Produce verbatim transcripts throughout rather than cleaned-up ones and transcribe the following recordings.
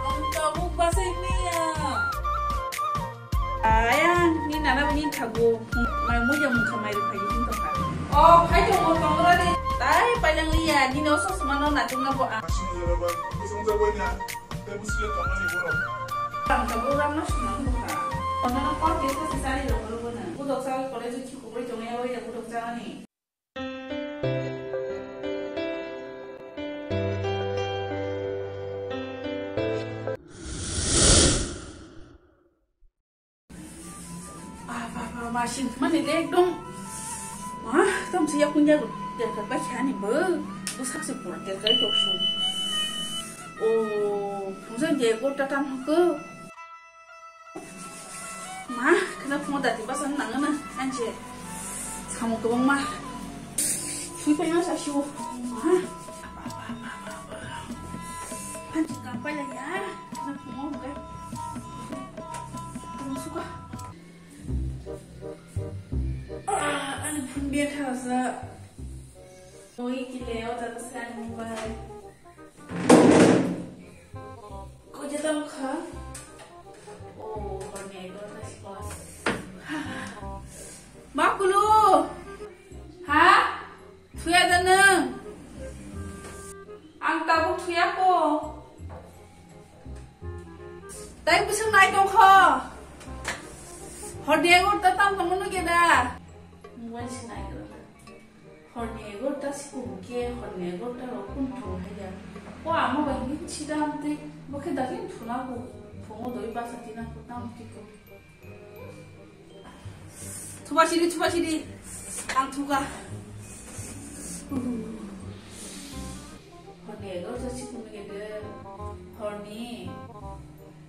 Ang tabuk basai maya. Ayang, ni nana bo ni thago. Mai muja mungkha mai rwphai ni tongkha. O, phai tongo, tongo ra de. Tai paileng liya, nini o sosma no natung na bo ang. Asini jora ba, kusung jagoi na. Tei bwswk le tongmani borok. Ang tabuk rang no swnam bwkha. Ono no kor tei sasi sari rok rw bo na. Budok sa college o khikhugwi tongya bai da budok sa ani. Ah, ba, ba, ba, sing mani le ekdom. Ma, tom si yakun jago. Terkar ba khani bo. Bo sak se pura terkar to su. O, thongsa je go ta tam ko. Ma, khna phone da ti ba san nang na. An je. Samu ko ma. Sui pa ma sa shu. Ma. An je ka pa la ya. Khna phone ga. Thong su ka. Ah, ani phone biya kha sa. Oi, kile, o ta sa ani mobile. Ko je tam kha. O, horni egarota si kha. Ma kulu. Ha? Thuya da nang. Ang tabuk thuya ko. Tai bwswk nai tong kho. Horni egarota tam tongmano ge da. Mobile se nai kha. Horni egarota sikung khe horni egarota rok kun thung haiya. O ama bai ni chida amtwi bo khe dakin thuna bo. Phungo doi basa tina ko tam tiko. Thuba sidi, thuba sidi. Ang thuka. Horni egarota sikung gede. Horni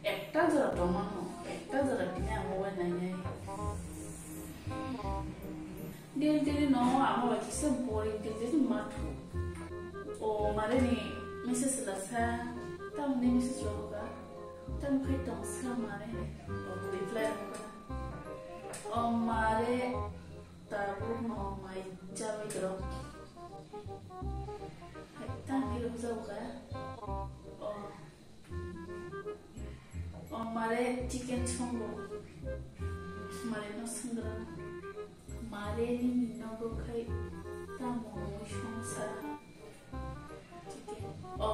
ekta jora tongmano, ekta jora tini ang mobile nainai. Daily daily no, ama bai kisa boring, daily daily mathu. O mare ni message lasa, tamni message roka, tam khai tong sa mare, o reply roka. O mare, tabuk no mai chawi dro. Hai, tam ni rok jabo ka. O. O mare chicken songo. Mare no swngra. Mare nini nogo khai tamo mui songsa. Chicken. O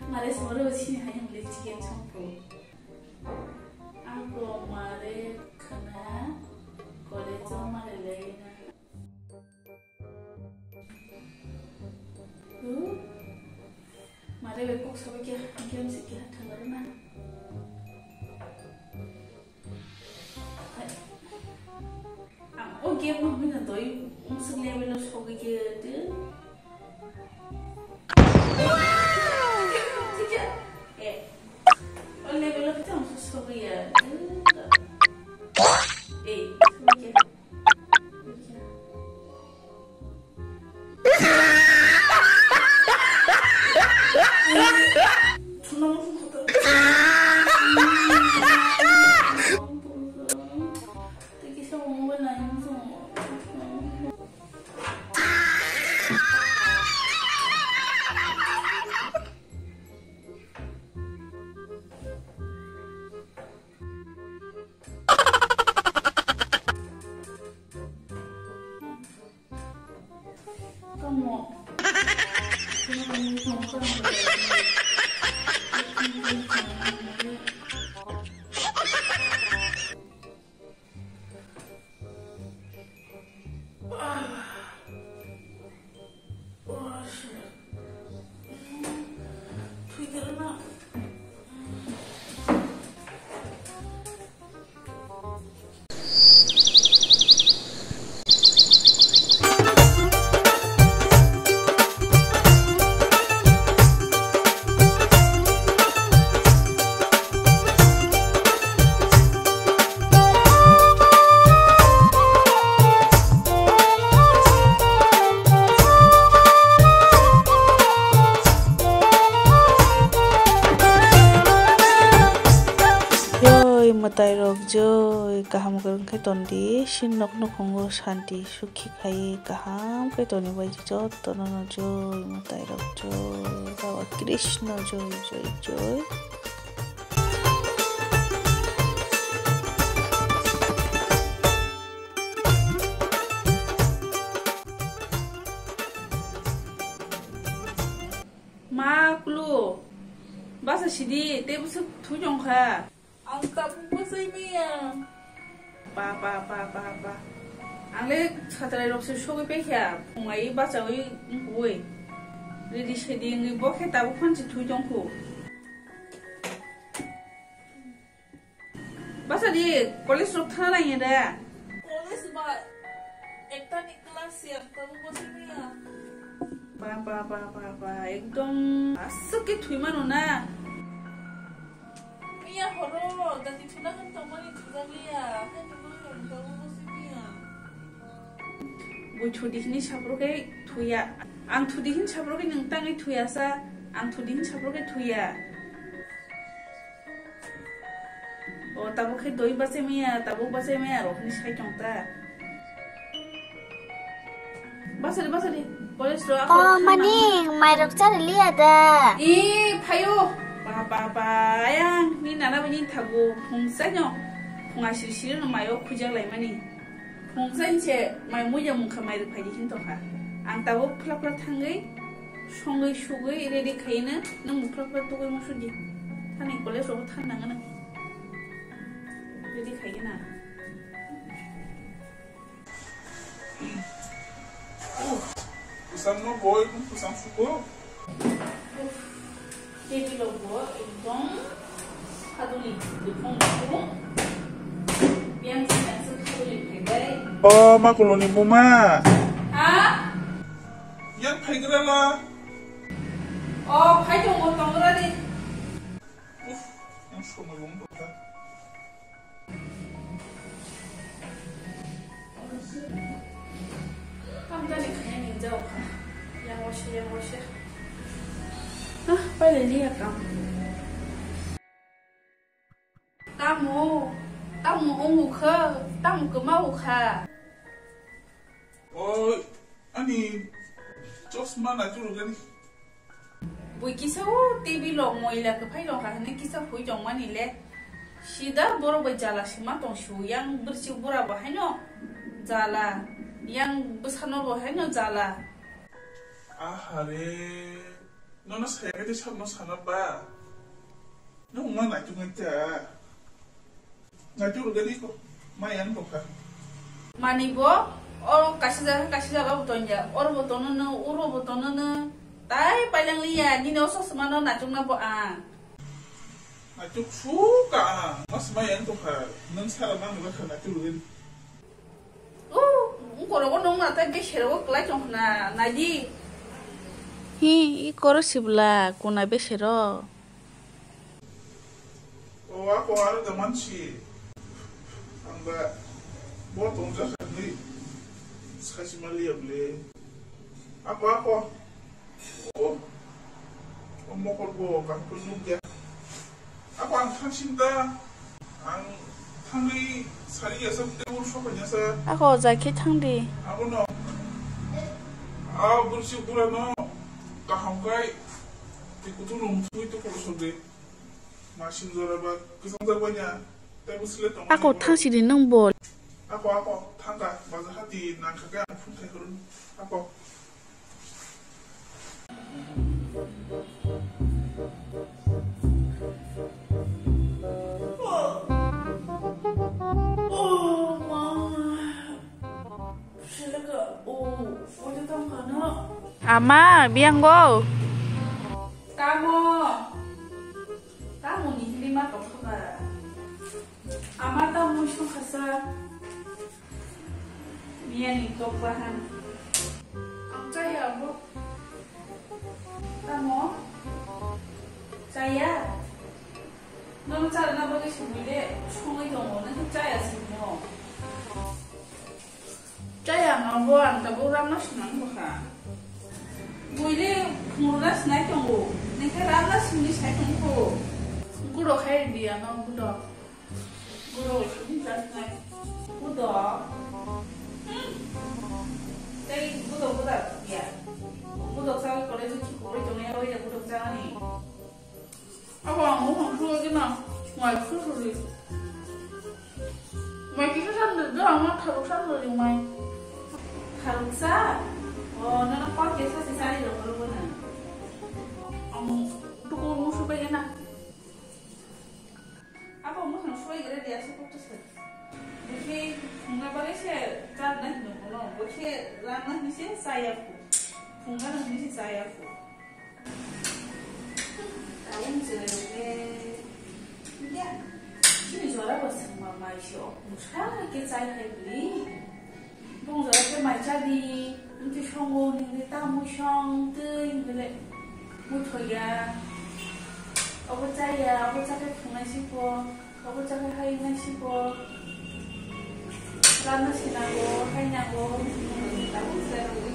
mare soro sini hai hwnle chicken songo. Ako mare khna college o mare lei na. Huh? Mare bai kok sabai khe, game se khe thangla na. Ang o game no hwnwi na doi, mswk level o sogwi khe de. Eh, o level o khe ang sogwi ya. Eh, sogwi khe. Mwtai rok joi kaham kwrwng khe ton di, sini nok nukhungo santi sukhi khai kaham khe toni bai di, jotono no joi mwtai rok joi, Baba Krishna joi, joi, joi. Ma kulu, basa sidi, tei bwswk thwi tong kha. Ang tabuk bwsai maya. Pa, pa, pa, pa, pa. Ang le satrai rok se sogwi paikha, phungai bachaui wngkui. Ridi sedi wngwi bo khe tabuk phan se thwi tong khu. Basa di, college rok thana nai da? College ba ekta ni class ya, tabuk bwsai maya. Ba, ba, ba, ba, ba, ekdom aswk khe thwi mano na. Miya horo jati thuna khan tongmani thujaliya, khe tongmani rok tongmani bo se miya. Bui thudi hini saphuru khe thuya. Ang thudi hini saphuru khe nwng tangwi thuya sa. Ang thudi hini saphuru khe thuya. O tabuk khe doi bachai maya, tabuk bachai maya rok hini sai tong ta. Basari, basari, police rok. O mani, mairok chari liya da. E, phayo. Ba, ba, ba, ayang, ni nana bini thago, phungsa no. Phunga siri siri no mayo khujak lai mani. Phungsa se mai muya mungkha mai rwphai di hin tongkha. Ang tabuk phla phla thangwi, songwi sugwi ready khaina, nang phla phla tugwi musu di. Thani college rok than nang nang. Ready khaina. Kusam no boy, kusam suko. Table rok bo ekdom haduni bufung bufung. Yang sing yang sing haduni phaidai. O makuloni buma. Ha? Yang phaigra la. O phai tongo tongra di. Uf, yang somai bung dokta. Tamtani khaina ni jao kha. Yang wasa, yang wasa. Ah, pailai liya kam. Tamo, tamo wngo kha, tamo kwma o kha. O, ani chosma na churu gani. Bui kisa o table o moila kwphai rok ha hwnwi kisa phui tongmani le. Sida borok bai jala sima tong su, yang bwrwswk bura bo haino jala, yang bwsano bo haino jala. Ahare, nono saya khe tei sakno sana ba? Nwng ma naituknai ta? Naituk rwgani ko, ma yang tongkha. Mani bo, oro kaisa jaga, kaisa jaga bo tongya, oro bo tongnw, oro bo tongnw, tai paileng liya, nini o sosma no naitukna bo ang. Naituk su ka ang, ma sma yang tongkha, nwng sara nang ba kha naituk rwgani. O, ungkoro bo nung na tai besero bo klai tong khna, naidi. Hi, i koro sibla, kuna besero. O ako aro da mansi. Ang ba bo tongja khanwi sachi maliya ble. Ako, ako. O, o mokol bo kaham khe nukya. Ako ang thangsin da. Ang thangwi sari ya sa table sophanya sa. Ako jai khe thangdi. Abono. A bursi burano kaham kai. Tikutu lung thui to kolo sode. Masin jora ba kisang jabanya. Table sile tong. Ako thangsi di nang bol. Ako, ako, thangka, baja hati nangkha khe ang phone khai horo. Ako. Ama, biang go. Tamo. Tamo ni hili ma tong kha ba. Ama ta mui song khasa. Miya ni tok bahan. Ang chaya bo. Tamo? Chaya? Nono charna bagwi songwi le songwi tongo, nang khe chaya simo. Chaya ma bo ang tabuk ramna swnam bo kha. Buile phungrwna snai tongo, nang khe ramna simi sai tongo. Gudo khai di ano gudo. Buro sini jasnai. Budok. Hmm. Tei budok budok ya. Budok sa college ki kori tongo ya, ya budok sa ni. Abo ang mo hong suwa gina. Mai su su ri. Mai kisa san de, de ang ma tharuk san de mai. Tharuk sa? O, nana pa kisa si sari ro ro na. Ang tu ko mo su ba gina. Abo mo hong suwa gina de asu ko tu sa. Bukhe phungna bagwi se char na hino bono. Bukhe ran na hini se chaya phu. Phungna na hini se chaya phu. Tawng se le. Ya. Chini jora bo sangma mai se o. Musa ke chai khai bli. Bung jora ke mai cha di. Nti songo ningri ta mu song tei ningri. Mu thoya. Obo chaya, obo cha ke phungnai si po. Obo cha ke hai nai si po. Ran na sinango, hai nango. Tawng se le.